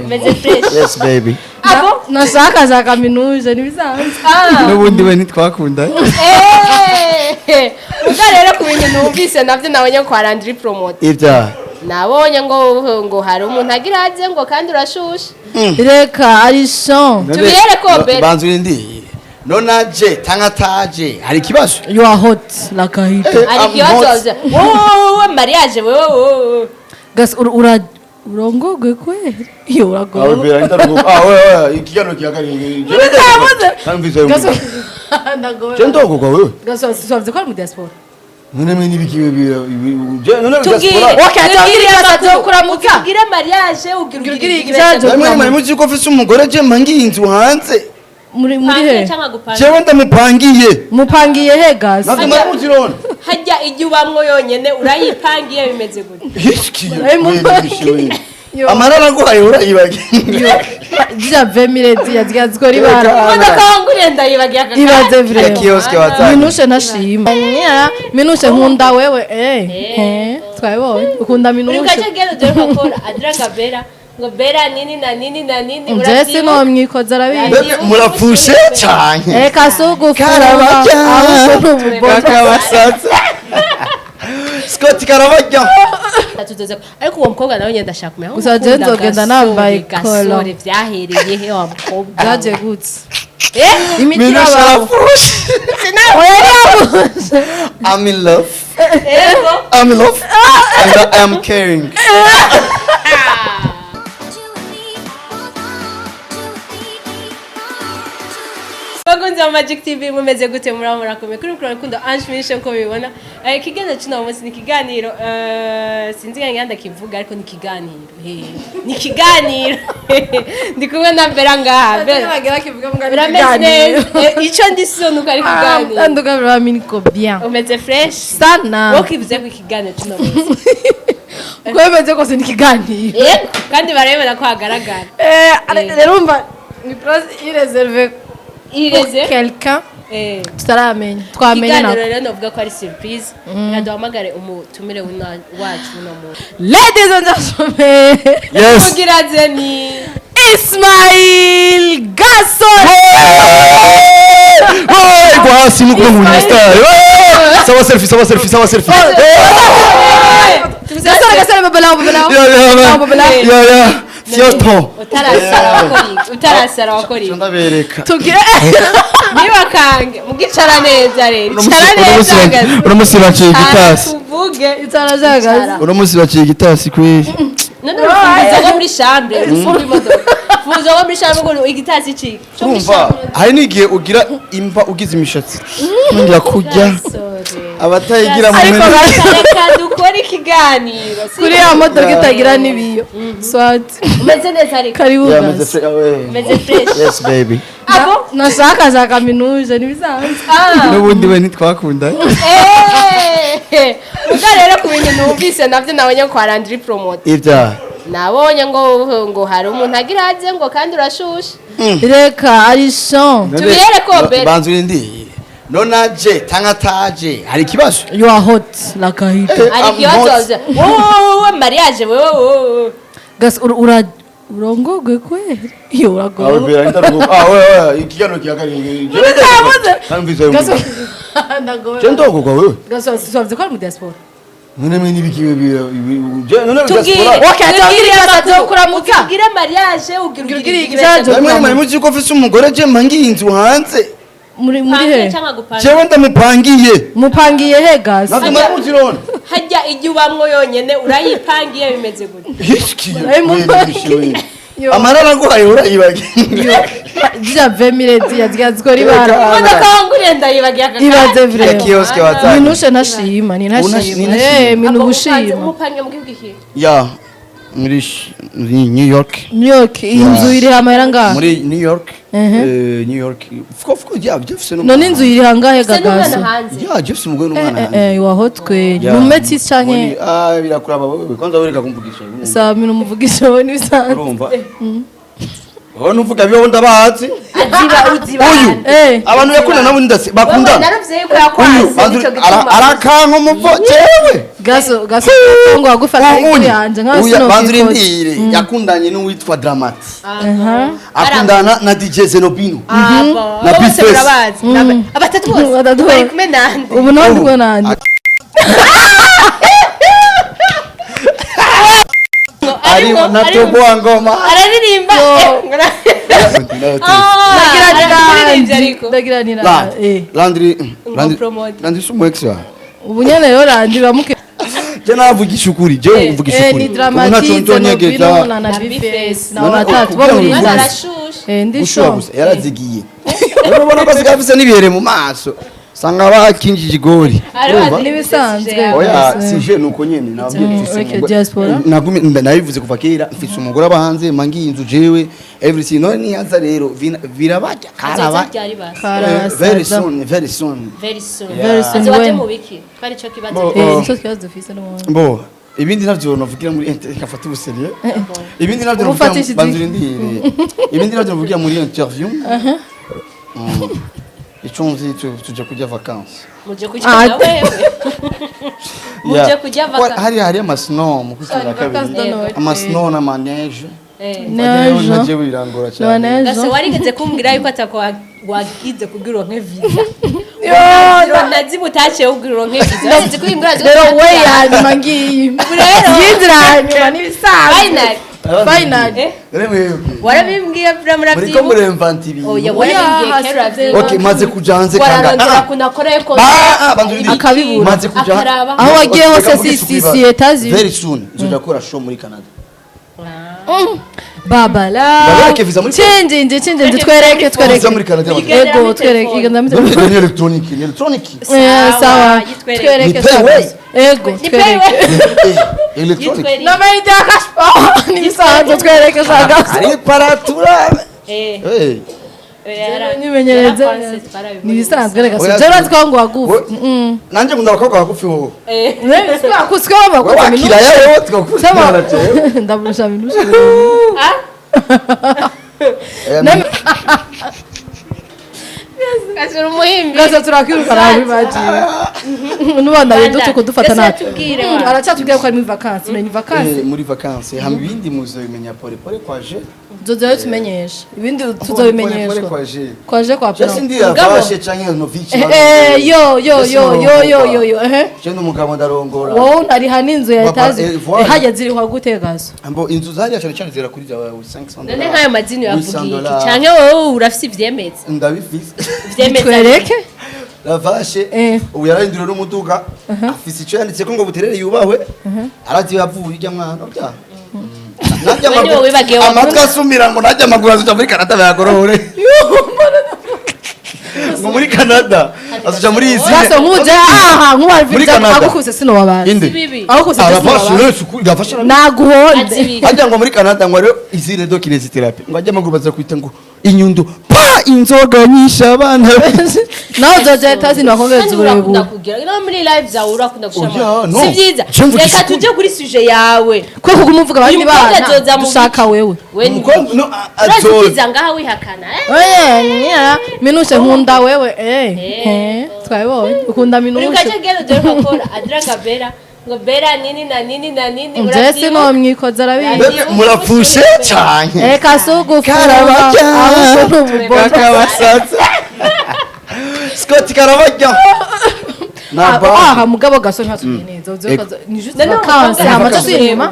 Umeze fresh? Yes, baby. Abo. Nashaka za kaminuza n'ibisanzwe. Ah. N'ubundi we ntitwakunda. Eh, muga rero ku bintu numvise navyo nabonye kwa Landry Promote. Ibya? Nabonye ngo hari umuntu agira aze, ngo kandi urashushe. Reka, ari son. Tubihere ko mbere. Banza urindire. None aje tanka ataje, hari ikibazo? You are hot like a heater. Hari I'm ikibazo? hot. Wowe mariage, wowe. Gas ura urongogwe kweli iyo Ah, uragowe. we ndaruhuka. Ah, we ikiganiro kihagarariye. Gas ndagowe. Je ndogogwa wewe. Gas wavuze ko ari mu diaspora. None mwe nibiki je none? Tubwire. Diaspora. Okay, tubwire ikibazo cyo kuramutsa. Ubwire mariage ugira Ugira ugira ikibazo. Namwe mwari muzi ko mfise umugore, je mpangiye inzu hanze. Muri he? Cyangwa gupanga? Jewe ndamupangiye. Mupangiye he, gas? Navyo mwari muzi none. Hajya ijya ubamwo yonyene urayipangiye, bimeze gute? Urayimupangiye. Yo. Amarara aguhaye urayibagiye. Ziriya vemire ziriya zikora ibara. Imodoka wanguriye ndayibagiye aka kanya. Ibaze vraiment. Kioske watanga. Minushe ntashima. Minushe nkunda wewe, eh twabibonye ukunda Uri Minushe. kaje gendo dore ko akora adira Bera ngo Bera nini na nini na nini. Nje sinomwikoza, arabizi. Mbega murapfushe canke? Reka sugufunga. Karabarya. Ahubwo n'ububono. Kakabasatsa Scott karabarya. Tuzoza, ariko uwo mukobwa nawe nyine ndashaka kumenya aho Gusa je ukunda. nzogenda nambaye Gasore, kolo. vyahereye he wa mukobwa? Byaje gutse. Eh. Imiti Minushe irabaho. arapfushe. Oya, ntiyapfushe. I'm in love. Ego. I'm in love and I am caring. You and me, you and me, Bakunzi ba Magic TV, mumeze gute? Muraba murakomeye? Kuri mikoro Rukundo Ange Minishe. Nkuko mubibona, ikiganiro cy'uno munsi ni ikiganiro, sinzi nka ndakivuga, ariko ni ikiganiro. Ni ikiganiro. Ndi kumwe na Bera ngaha. Bera, urameze neza? Ico ndi so nuko ari ikiganiro. Anduka vraiment niko bien. Umeze fresh? Sana. Wowe kivuze ku ikiganiro cy'uno munsi? Uko bimeze kose ni ikiganiro. Yego, kandi barabibona ko hagaragara. Rero umva, ni place iréservée pour ireze quelqu'un tutaramenya, twamenya Ikiganiro nako. Rero novuga ko ari surprise. Reka duhamagare umutumire wacu uno munsi. Ladies and gentlemen, Yes. Kugira ni Ismail Gasore. Kwa hasi nuko mu star. Sawa, selfie, sawa, selfie, sawa, selfie. Gasore, Gasore, babalawo, babalawo. Ya ya. Babalawo. Ya ya. Fyoto. Utarasara wakora iki? Utarasara wakora iki? Ndabereka. Tugire. Ntibakange mugicara neza rero, icara neza hagaze. Uno musi baciye igitasi. Tuvuge. Itarajagaze. Uno musi baciye igitasi kweli. None urufunguzo rwo muri chambre, urufunguzo rw'imodoka, urufunguzo rwo muri chambre, ngo igitasi ciki cyo muri Urumva chambre. hari n'igihe ugira imva ugize imishatsi nongera kurya abatayigira mu Ariko mene. Reka dukore ikiganiro. Kuri ya modoka itagira n'ibiyo swat. Umeze neza ariko? Karibu. Yeah, meze Gasi. Umeze fresh? Yes, baby. Abo. Nashaka za kaminuza n'ibisanzwe. Ah. N'ubundi we ntitwakunda. Eh, muga rero ku bintu numvise navyo nabonye kwa Landry Promote. Ibya? Nabonye ngo hari umuntu agira aze, ngo kandi urashushe. Reka, ari son. Tubihere ko mbere. Banza urindire. None aje tanka ataje, hari ikibazo? You are hot like a heater. Hari I'm ikibazo? hot. Wowe mariage, wowe. Gas ura urongogwe kweli iyo uragowe. Ah, we ikiganiro kihagarariye. Gas ndagowe. Je ndogogwa wewe. Gas wavuze ko ari mu diaspora. None mwe nibiki je none? Tubwire. Diaspora. Okay, tubwire ikibazo cyo kuramutsa. Ubwire mariage ugira Ugira ikibazo. Namwe mwari muzi ko mfise umugore, je mpangiye inzu hanze. Muri he? Cyangwa gupanga? Jewe ndamupangiye. Mupangiye he, gas? Navyo mwari muzi none. Hajya ijya ubamwo yonyene urayipangiye, bimeze gute? Urayimupangiye. Yo. Amarara aguhaye urayibagiye. Ziriya vemire ziriya zikora ibara. Imodoka wanguriye ndayibagiye aka kanya. Ibaze vraiment. Kioske watanga. Minushe ntashima, ni ntashima. Ntashima. Minu Abo gushima. Umupangiye mu gihugu iki? Ya, muri New York. New York, inzu iri amahera ngaha? Muri New York. New York, fuko fuko ya Jefferson. None inzu iri hangahe? Se n'umwana Gagaso? hanze? Ya Jefferson, umugore n'umwana hanze. Wahotwe Ya. ni umetisi canke? Ah, birakuraba wewe, kwanza wereka kumvugisha. Sawa, minu umuvugisha wowe n'ibisanzwe. Urumva wowe nuvuga biho ndabazi. Aziba uziba. Uyu. Abantu yakunda nabo ndase bakundana. Naravye yuko Uyu yakwanze banzuri nico gituma. arakanka umuvo jewe. Gaso gaso ngo wagufata Uyu iku yanje nka uyu sino. Banzuri ndire yakundanye n'uwitwa Dramati, akundana na DJ Zenobino na Bose Big Face. murabazi. Abatatu bose. Batatu Bari bose. kumwe nande? Ubu nawe ndi Ubu. kumwe nande? Arimo na Toboa Ngoma. Araririmba. Ndagira Araririmba ni ariko. ndagira ni Landry. Landry. Promote. Landry si umu ex wawe? Ubu nyene rero randi bamuke. Je navugisha ukuri, je uvugisha ukuri. Ni Ubu Dramati, ntaco nzonyegeza. Zenobino na Na Bface Bface. na None batatu bo kugira muri ngo- Mwana Indasi. arashushe. Ndi Gushuha sho. gusa yarazigiye. Urabona ko asigaye afise n'ibihere mu maso, usanga bakinjije igori. Urumva? N'ibisanzwe. Oya. Gusa. Si je nuko nyene nabwiye mfise Okay, umugore. diaspora. Nagumye nabivuze kuva kera, mfise umugore aba hanze, mangiye inzu jewe everything. None niyaza rero birabajya karaba. Azoza ryari basi? Very Karabasaza. soon, very soon. Very soon. Very soon. Azoba aje When? mu biki? Twari ico kibazo. Bo- Nico kibazo dufise n'ubundi. Bo ibindi navyo navugira muri reka ubuseriye, ibindi navyo Ubu navugira ufatishije banzuri ndire, ibindi navyo navugira muri interview. Ico nzi tuja kurya vacances. Muje kurya Ah. na wewe. Muje kurya vacances. Hari ama snow mu kwezi kwa Vacances kabiri. de Noël. Ama snow n'ama neige. Neige. Naje birangora cyane. Neige. Gase warigeze kumbwira yuko atako wagize kugira uronke visa. Yo, Nazimu utaciye kugira uronke visa. Warigeze kumbwira. Rero we yanyuma ngiyi. Rero. Yinzira yanyuma n'ibisanzwe. Final. Final. Rero mwebwe Warabimbwiye bra muriko muravyibuka. muremvanta ibintu. Oya, warabimbwiye kera uravyibuka. Okay, maze kuja hanze kanga Wararondera kunakora ko Ah, ah, banzuri ndire. Akabibura. Maze kuja Akaraba. Aho wagiye hose Reka mvugishe si ukuri Etazi. Very soon nzoja gukora show muri Canada. Babala. Ndabereke visa muri- Chinjinji chinjinji twereke Visa twereke. muri Canada. Ego twereke igenda muri Ni electronic, ni electronic. Sawa. Yitwereke. Twereke Ni pay way. sawa. Ego Ni twereke. Electronic. Yitwereke. Na media cash power n'ibisanzwe twereke sawa. Ari paratura. Eh. Nimenyereze. Nibisanzwe reka Oya, so. Jero twa ngo wagufi. We- Nanje nkunda abakobwa bagufi hoho. Kuswe bagufi. Wakira yawe twakukundana jewe. Ndaburusha minusha. Kasura umuhimbi. Gaso turakwiruka nabi bagiye. Nubanda rero kudufata Ese nabi. yatubwire wa. Aracyatubwira ko ari muri vacances, ni vacances. Muri vacances hama ibindi muzobimenya pole pole kwa je. Tuzoza tumenyesha. Ibindi Pole pole tuzobimenyeshwa. kwa je. Kwaje kwa Je plan. sindi yavashe canke novici. Yo yo yo yo yo yo yo eh. Je n'umugabo ndarongora. Wowe unariha n'inzu ya Baba, etaje. Voilà. Hajya zirihwa gute gaso? Ambo inzu zariya cyane cyane zera kuri za 500. None nk'ayo mazina uyavugiye iki? $800. Canke wowe urafise ivyemeza? Ndabifise. Ivyemeza. Twereke. Lavashe ubu yarahindura n'umuduga, afise icyo yanditse ko ngo buterere yubahwe, arazi yavuye ijya mwana bya najya We niwe wibagiwe. Amatwi asumira ngo najya amaguru azuja muri Canada bayagorore, ngo muri Canada azuja muri iyi Gaso nkuje aha Muri nkuwa Canada. agukuse sinowabaza. Inde. Bibi. Agukuse Arafashe sinowabaza. rero suku irafashe. Naguhonde. Azibi. Ajya ngo muri Canada ngo rero izine do kinésithérapie, ngo ajya amaguru baza kwita ngo inyundo pa inzoga nyinshi abana. Nawe uzoja etaje ntibakongereza Kandi urakunda uburebure. kugira no muri live zawe urakunda Oya, gushira. no. Si byiza. Je mvugisha Reka ukuri. tuje kuri sujet yawe. Kwe kuguma uvuga abandi Uyu mukobwa bana azoza mu dushaka biki? wewe. We ni Umukobwa no urazi azoza. kwiza ngaha wihakana. Oya nya minushe nkunda wewe twabibonye ukunda Uri minushe. gace gero dore ko akora adraga bera ngo bera nini na nini na nini. Nje sinomwikoza arabizi. Mbega murapfushe cyane. Reka si ugufunga Karabarya. ahubwo ni ububono. Kakabasatsa Scott karabarya na Aha mugabo gaso ntatubwiye neza Ego. ni juste None vacances umukobwa hama arakushima. tasubiye inyuma.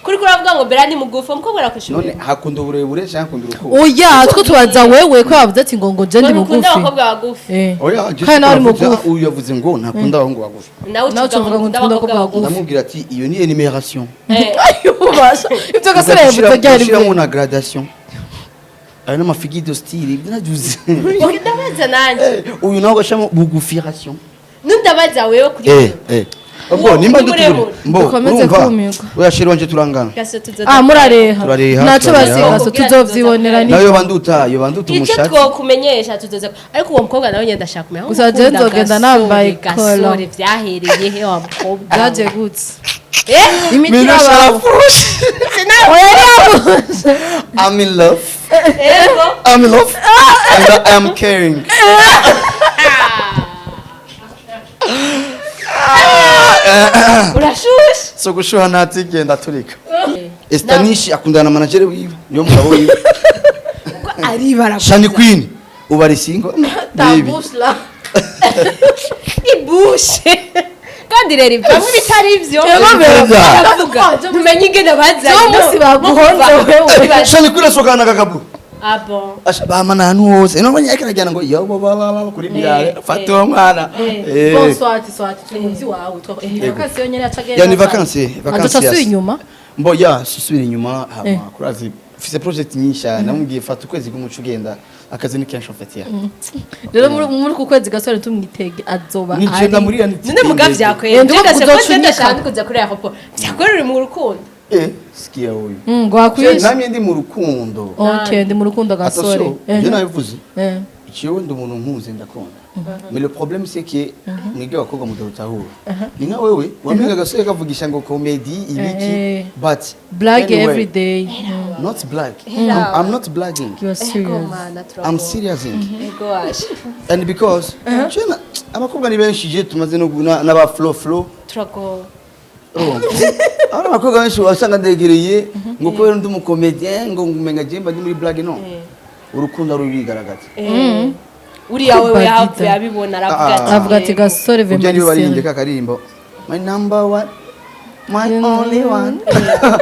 Kuri kuravuga ngo bera ni mugufi umukobwa arakushimira. None hakunda uburebure cyangwa hakunda urukundo? Oya two tubaza wewe ko bavuze ati ngo ngo je ndi Ngo ntukunda mugufi. abakobwa bagufi. Oya je Kandi nawe ari sikuvuze, mugufi. uyu yavuze ngo ntakunda abahungu bagufi. Nawe Nawe ucuvuga ngo ucuvuga ngo ntukunda ntukunda abakobwa abakobwa bagufi. Ndamubwira ati iyo ni énumération. Ayubasha ibyo gasore yavuze ryari? Ushyiramo na gradation ayo n'amafigi de style ibyo nabyuze. Okay, ndabaza nanjye. Uyu nawe ugashyiramo bugufiration. Nundabaza wewe kuri Ubwo Uwo nimba ni duture muremure. mbo Dukomeze urumva kumirwa. oya sheri wanje turangana. Gaso tuzoza. Ah, murareha. Turareha, Naco turareha. basigaso tuzovyibonera ni. Nayo banduta yo banduta Icyo umushatsi. twokumenyesha tuzoza, ariko uwo mukobwa nawe nyenda ndashaka kumenya aho Gusa jewe ukunda nzogenda gasore, nambaye gasore kola. vyahereye he wa mukobwa? Byaje gutse. Imiti Minushe irabaho. arafushe. Oya, yarafushe. I'm in love. Ego. I'm in love and I am caring. Urashushe. So gushuha ntatigenda turika. Estanishi akundana na manager wiwe, niyo mugabo wiwe. Aribara. Shani Queen ubu ari single baby. Tabusla. Ibushe. Kandi rero bamwe bitari ivyo. Yego, Baravuga. Tumenye ingene bazanye. Uwo munsi baguhonze wewe. Shani Queen asohokana na Kakabu. Ah bon. Asha bamana ahantu hose. None ariko arajyana ngo yo ba ba ba kuri birare fata uwo mwana. Bon, soit turi mu wawe. Vacances yonyene acagenda. Ya ni vacances, vacances. Azoca asubira inyuma. Mbo ya susubira inyuma hama Eh. kurazi mfise project nyinshi namubwiye fata ukwezi k'umuco ugenda akazi ni kenshi mfite ya. Rero muri uku kwezi Gasore tumwitege azoba Nigenda muri ya None muga vyakwera. Eh, ndumva Ndumva kuzocunyika. kuzocunyika. Ndashaka kuza kuri aéroport. Vyakwera uri mu rukundo. Eh, sikia huyu. Ngo akwishe. Namye ndi mu rukundo. Okay, ndi mu rukundo Gasore. Attention, je nabivuze. Jewe ndi umuntu nkuze ndakunda. Mais le problème c'est que mwige abakobwa mudahura. Ni nka wewe wamenga Gasore kavugisha ngo comedy ibiki but Blague anyway, every day. Not black. I'm not blaguing. You are serious. I'm serious. Ego washe. And because jewe abakobwa ni benshi je tumaze no n'aba flow flow. Turago. Ari abakobwa benshi wasanga ndegereye ngo kubera ndi umukomedien ngo ngumenga je mba ndi muri blague no. Urukundo rurigaragaza. Uriya wewe Badida. yavuye abibona aravuga ati Avuga ati Gasore Ujya niwe baririmbye Vemarcel. ka karirimbo. My number one, my only one.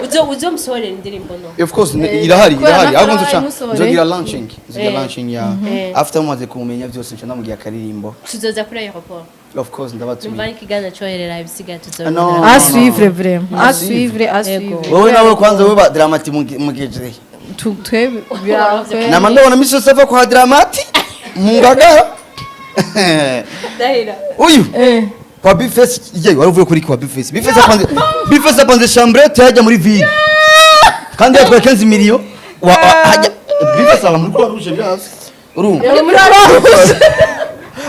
Uzo musohorera indirimbo no. Of course irahari Kubera irahari. Ahubwo nakora nzoca imusohore. nzogira launching, nzogira launching ya Eh. after mumaze kumenya byose nca ndamugira akaririmbo. Tuzoza kuri aéroport. Of course Numva ndabatumiye. n'ikiganiro cyoherera ibisigaye No. tuzobibona. À suivre vraiment. À À suivre. suivre, à suivre. Wowe nawe kwanza wowe ba Dramati mugejeje. Twe birakwe. Nama ndabona misi yose ava kwa Dramati mu Ngagara. Ndahira. Uyu Eh. kwa Bifes ye wari uvuye kuri kwa Bifes. Bifes apanze Bifes apanze chambrette hajya muri ville. Kandi yatwaye 15 millions. Wa hajya Bifes aba muri Croix Rouge byose. Urumva? Muri Croix-Rouge.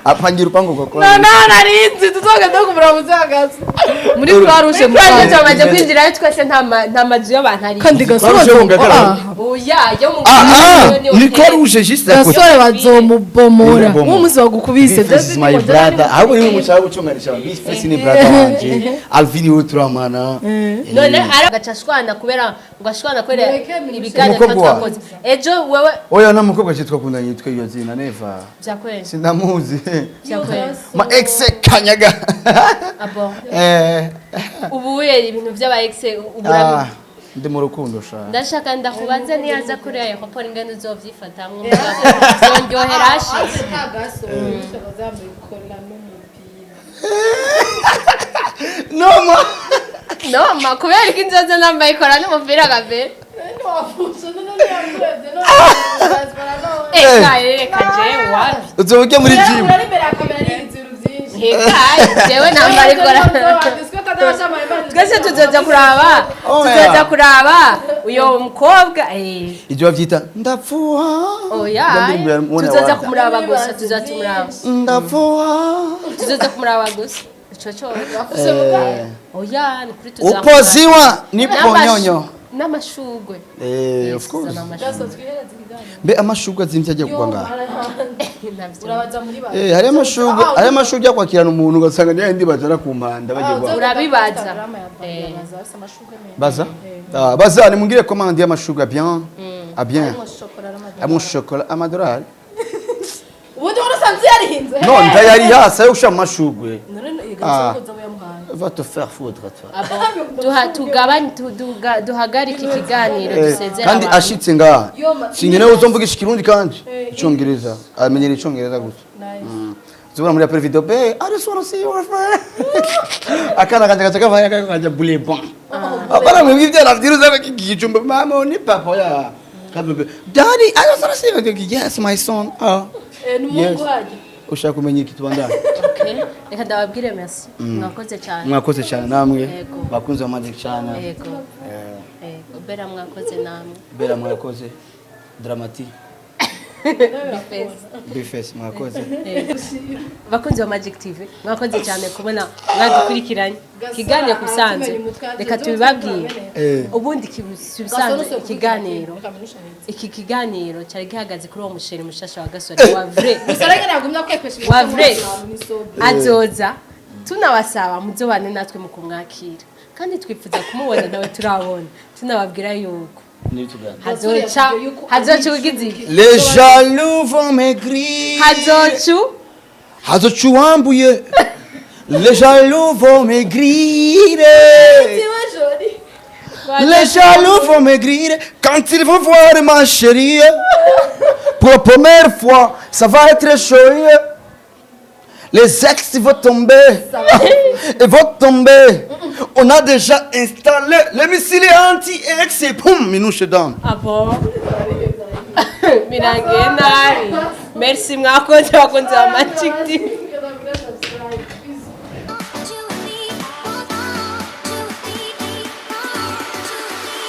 Apangira urupango kwa Croix No, Rouge. no, narinzi tuzogenda kumura muzagaza. Muri Croix Rouge Muri Croix Rouge mukaza. bamaze kwinjirayo twese nta mazu y'abantu ari. Kandi Gasore Croix Rouge mu Ngagara. Oya, yo mu Ah ah, ni ni Croix Rouge juste à côté. Gasore bazomubomora. Uwo munsi bagukubise. Bifes is my brother. Ahubwo niwe mushaka gucunganisha. Bifes ni brother wanje. Alvin niwe turamana. None aragaca ashwana kubera ngo ashwana kubera ibiganiro Umukobwa wa- twakoze. Ejo wewe Oya na mukobwa cyitwa kundanye yitwa iyo zina neva. vyakwera. Sindamuzi. Vyakwera. Ma ex kanyaga. Abo. Eh. Ubuye ibintu by'aba ex Ah, ubura ndi mu rukundo sha. ndashaka ndakubanza niyaza kuri aéroport ingene uzovyifatamwo mugabo zondyohera ashize. No ma. No ma kubera ko inzoza nambaye ikora n'umupira gabere. Eka reka jewe wapi. Uzoba ujya muri gym. Eka jewe nambara ikora. Twese tuzoza kuraba. Oh, Tuzoza yeah. kuraba uyo mukobwa eh. Ibyo bavyita ndapfuha. Oya. Iyo ndirimbo ya Mona Tuzoza Walda. kumuraba gusa tuzoza tumuraba. Ndapfuha. Tuzoza kumuraba gusa. Ico cyo. Oya ni kuri tuzoza. Upoziwa ni ponyonyo. N'amashugwe. Eh, of course. Tuzana amashugwe. Mbe amashugwe azimvye agiye kugwa ngaha. Navyo. Eh, hari amashugwe, hari amashugwe ajya kwakirana umuntu ugasanga niyo yindi bajana ku mpanda bagiye guhaha. Urabibaza. Baza? Ah, baza nimungire commande y'amashugwe bien. Ah bien. Amwe chocolat amadolari. Ubundi wari usanzwe yarihinze. No, ndayari hasi ayo gushira mu mashugwe. None Ah. Va te faire foutre toi. Duha tugabanye duhagarike ikiganiro dusezera Kandi abantu. ashitse ngaha. Sinkeneye uzomvugisha ikirundi kandi icongereza. Amenyera icongereza gusa. Zubura muri après vidéo be, I just want to see your friend. Akana kanje kacha kavaya kanja bule bon. Abana mwebwe ivyana vyiruza bakigijumba mama ni papa ya. Kabebe. Daddy, I just want to see you. Yes, my son. Ah. Yes. Ushaka kumenya iki tubandana? Okay. Reka ndababwire merci. Mwakoze cyane. Mwakoze cyane namwe. Yego. Bakunze ba Magic cyane. Yego. Yego. Bera mwakoze namwe. Bera mwakoze. Dramati. Bface. Bface, mwakoze. Bakunzi ba Magic TV, mwakoze cyane kubona mwadukurikiranye. Ikiganiro ku bisanzwe, reka tubibabwire. Ubundi si bisanzwe ikiganiro, iki kiganiro cyari gihagaze kuri uwo musheri mushasha wa Gasore wa vrai wa vrai azoza. Tunabasaba muzobane natwe mu kumwakira, kandi twifuza kumubona nawe turabona. Tunababwira yuko hazoca ugize iki? Les jaloux vont maigrir. Hazoca Hazoca uwambuye. Les jaloux vont maigrir. Les jaloux vont maigrir quand ils vont voir ma chérie. Pour la première fois, ça va être chaud. Les ex vont tomber. Ils vont tomber. On a déjà installé les missiles anti-ex et boum, Minouche down. Ah bon, birangiye nabi. Merci, mwakoze, bakunzi ba Magic TV.